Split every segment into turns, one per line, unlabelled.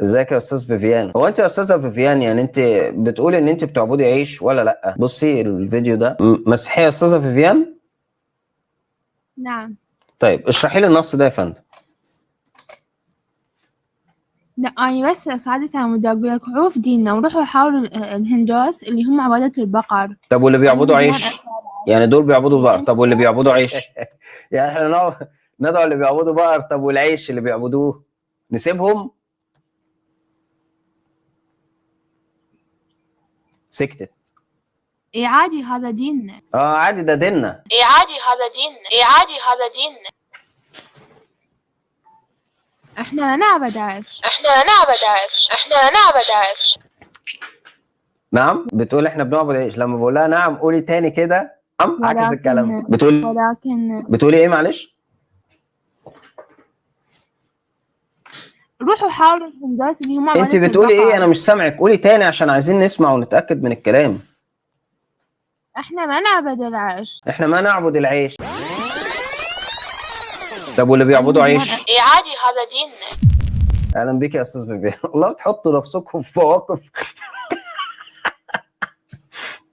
ازيك يا استاذ فيفيان؟ هو انت يا استاذه فيفيان يعني انت بتقولي ان انت بتعبدي عيش ولا لا؟ بصي الفيديو ده. مسيحية يا استاذه فيفيان؟
نعم.
طيب اشرحي لي النص ده يا فندم.
لا، أنا بس صعدت على مود أقول لك عوف ديننا وروحوا حاولوا الهندوس اللي هم عبادة البقر.
طب واللي بيعبدوا
أنا من
عيش؟
زمان
يعني دول بيعبدوا بقر، طب واللي بيعبدوا عيش؟ يعني احنا ندعو اللي بيعبدوا بقر، طب والعيش اللي بيعبدوه نسيبهم؟ سكتت.
إيه عادي، هذا ديننا.
عادي ده ديننا.
إيه عادي هذا ديننا. إيه عادي هذا ديننا. احنا ما نعبد عيش. احنا ما نعبد عيش. احنا ما نعبد عيش.
نعم، بتقول احنا بنعبد عيش. لما بقول لها نعم قولي تاني كده، نعم عكس الكلام. بتقول
ولكن
بتقولي ايه معلش؟
روحوا حاولوا الهندوس اللي هم
انت بتقولي ايه؟ انا مش سامعك، قولي تاني عشان عايزين نسمع ونتاكد من الكلام.
احنا ما نعبد العيش.
احنا ما نعبد العيش. طب واللي بيعبدوا عيش؟
ايه عادي هذا ديننا.
اهلا بيك يا استاذ فيفيان. والله بتحطوا نفسكم في مواقف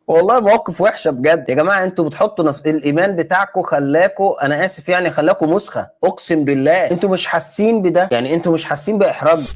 والله مواقف وحشة بجد يا جماعة. انتوا بتحطوا الايمان بتاعكم خلاكوا، انا اسف يعني، خلاكوا مسخه، اقسم بالله. انتوا مش حاسين بده، يعني انتوا مش حاسين باحراج.